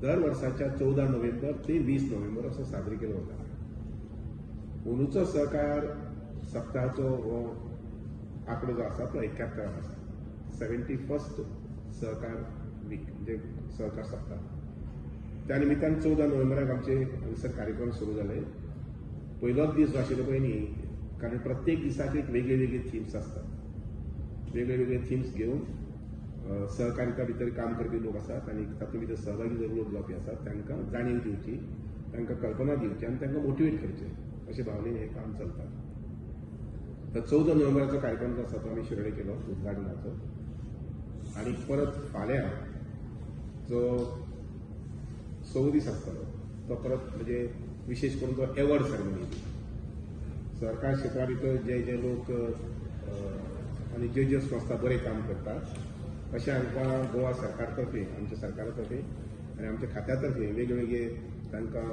दर वर्साच्या 14 नोव्हेंबर ते 20 नोव्हेंबर असो साजरो केलो वता. अंदूचो सहकार सप्ताहाचो हो आंकडो जो आसा तो 71 आसा. 71st सहकार वीक म्हणजे सहकार सप्ताह. त्या निमित्तान 14 नोव्हेंबराक आमचे हांगासर कार्यक्रम सुरू जाले. पयलोच दीस जो आशिल्लो पळय न्ही, कारण प्रत्येक दिसाक एक वेगळे वेगळे थिम्स आसतात. वेगळे वेगळे थिम्स घेवन सहकारिता भितर काम करपी लोक आसात आनी तातूंत भितर सहभागी जर लोक जावपी आसात तांकां जाणीव दिवची, तांकां कल्पना दिवची आनी तांकां मोटिवेट करचें अशे भावनेन हें काम चलता. तर 14 नोव्हेंबराचो कार्यक्रम जो आसा तो आमी शिरोडे केलो उद्घाटनाचो. आनी परत फाल्यां जो 6 दीस आसतलो तो परत म्हणजे विशेष करून तो एवॉर्ड सेरेमनी. सरकार क्षेत्रा भितर जे जे लोक आनी ज्यो ज्यो संस्था बरें काम करतात अशें हांकां गोवा सरकार तर्फे, आमच्या सरकारा तर्फे आनी आमच्या खात्या तर्फे वेगळे वेगळे तांकां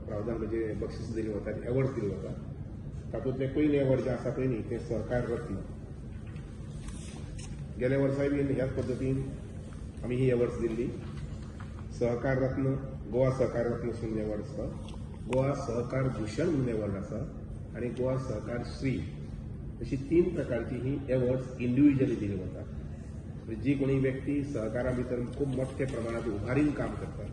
प्रावधान म्हणजे बक्षीस दिली वतात, एवॉर्ड्स दिले वतात. तातूंतलें पयलें एवॉर्ड जें आसा पळय न्ही तें सरकार रत्न. गेल्या वर्साय बीन ह्याच पद्दतीन आमी ही एवॉर्ड्स दिल्ली. सहकार रत्न, गोवा सहकार रत्न म्हणून एवॉर्ड आसा, गोवा सहकार भूषण म्हणून एवॉर्ड आसा आनी गोवा सहकार श्री अशी 3 प्रकारची ही एवॉर्ड्स इंडिविज्युअली दिली वतात. जी कोणी व्यक्ती सहकारा भितर खूब मोठ्या प्रमाणात उभारीन काम करता,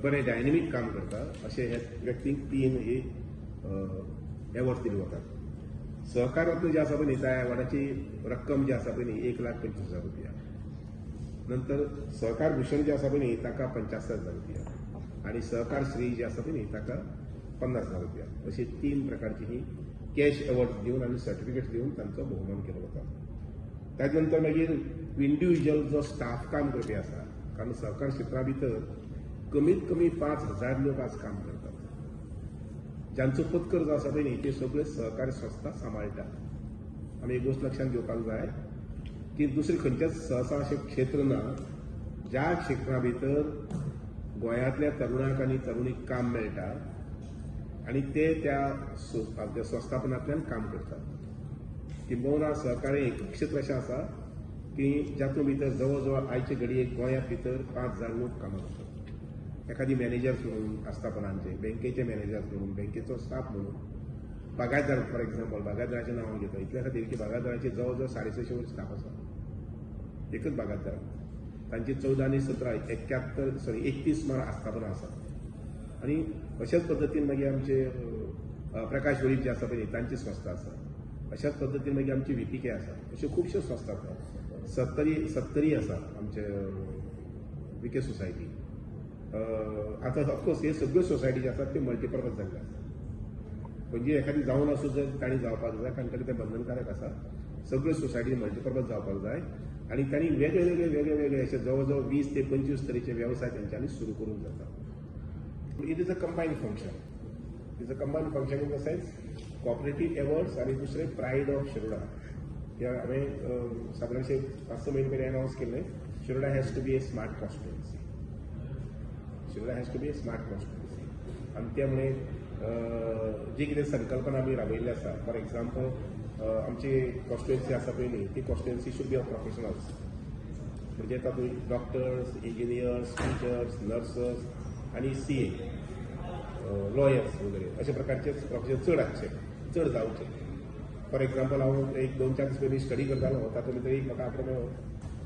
बरें डायनेमीक काम करता अशे हे व्यक्तींक 3 हे एवॉर्ड्स दिले वतात. सहकार रत्न जे आसा पळय न्ही त्या एवॉर्डाची रक्कम जी आसा पळय न्ही 1,25,000 रुपया. नंतर सहकार भूषण जे आसा पळय न्ही ताका 75,000 रुपया आनी सहकार श्री जे आसा पळय न्ही ताका 50,000 रुपया. अशी 3 प्रकारची ही कॅश एवॉर्ड दिवन आनी सर्टिफिकेट्स दिवन तांचो भोवमान केलो वता. ताजे नंतर मागीर इंडिविज्युअल जो स्टाफ काम करपी आसा, कारण सहकार क्षेत्रा भितर कमीत कमी 5,000 लोक आज काम करतात, ज्यांचो पत्कर जो आसा पळय न्ही ते सगळे सहकारी संस्था सांबाळटात. आमी एक गोश्ट लक्षांत घेवपाक जाय की दुसरें खंयचेंच सहसा अशें क्षेत्र ना ज्या क्षेत्रा भितर गोंयांतल्या तरुणाक आनी तरुणीक काम मेळटा आनी ते त्या संस्थापनांतल्यान काम करतात. किंबहुना सहकारी एक क्षेत्र अशें आसा की जातूंत भितर जवळ जवळ आयचे घडयेक गोंयांत भितर 5,000 लोक कामाक आसात. एखादी मॅनेजर्स म्हणून आस्थापनांचे, बँकेचे मॅनेजर्स म्हणून, बँकेचो स्टाफ म्हणून, बागायतदार फॉर एक्झाम्पल बागायतदाराचें नांव हांव घेता इतल्या खातीर की बागायतदाराचे जवळ जवळ 650 वयर स्टाफ आसा. एकच बागायतदार तांची 14 आनी 17 71 सॉरी 31 सुमार आस्थापनां आसात. आनी अशाच पद्दतीन मागीर आमचे प्रकाश वेळीप जे आसा पळय तांची संस्था आसा. अशाच पद्दतीन मागीर आमची VPK आसा. अश्यो खुबश्यो संस्था आसा. सत्तरी आसा आमचे विके सोसायटी. आतां ऑफकोर्स हे सगळ्यो सोसायटी ज्यो आसात त्यो मल्टिपर्पज जाल्ल्यो आसा. म्हणजे एखादी जावन आसूं जर तांणी जावपाक जाय, कारण ताका तें बंधनकारक आसा. सगळ्यो सोसायटी मल्टिपर्पज जावपाक जाय आनी तांणी वेगळे वेगळे वेगळे वेगळे अशे जवळ जवळ 20 ते 25 तरेचे वेवसाय तेंच्यांनी सुरू करूंक जाता. It is a combined function. It is a combined function in the sense cooperative awards आनी दुसरें प्रायड ऑफ शिरोडा. हे हांवें सादारणशे 5-6 म्हयने पयलीं अनावन्स केल्लें. Shiroda has to be a smart constituency. Shiroda has to be a smart constituency. आनी ते मुळे जी कितें संकल्पना आमी राबयल्ली आसा, फॉर एक्झाम्पल आमची कॉन्स्टिट्युएन्सी आसा पळय न्ही, ती constituency should be of professionals. म्हणजे तातूंत डॉक्टर्स, इंजिनियर्स, टिचर्स, नर्सस आनी CA, लॉयर्स वगैरे अशा प्रकारचे प्रोफेशन चड आसचे, चड जावचे. फॉर एक्झाम्पल हांव एक 2-4 दीस पयलीं स्टडी करतालो, तातूंत भितर एक म्हाका आंकडो मेळ्ळो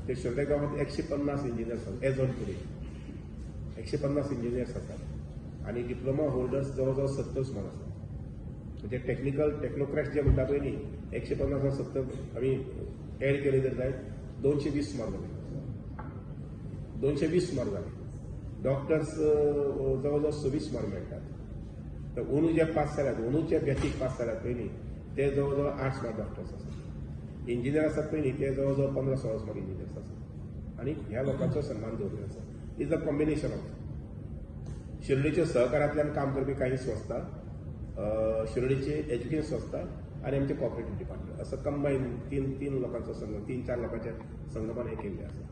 ते शिरोडे गांवांत 150 इंजिनियर्स आसात एज ऑन टुडे. 150 इंजिनियर्स आसात आनी डिप्लोमा होल्डर्स जवळ जवळ 70 सुमार आसात. म्हणजे टेक्निकल टेक्नोक्रॅट्स जे म्हणटा पळय न्ही, 150 70 आमी एड केले जर जायत 220 सुमार जाले. 220 सुमार जाले. डॉक्टर्स जवळ जवळ 26 सुमार मेळटात. तर अंदू जे पास जाल्यात, अंदूचे बॅचीक पास जाल्यात पळय न्ही ते जवळ जवळ 8 सुमार डॉक्टर्स आसात. इंजिनियर आसात पळय न्ही ते जवळ जवळ 15-16 सुमार इंजिनियर्स आसात. आनी ह्या लोकांचो सन्मान दवरिल्लो आसा. Is a combination of शिरोडेच्या सहकारांतल्यान काम करपी काही संस्था, शिरोडेचे एज्युकेशन संस्था आनी आमचे कॉपरेटीव डिपार्टमेंट असो कंबायन तीन लोकांचो संघ, 3-4 लोकांच्या संगमान हें केल्लें आसा.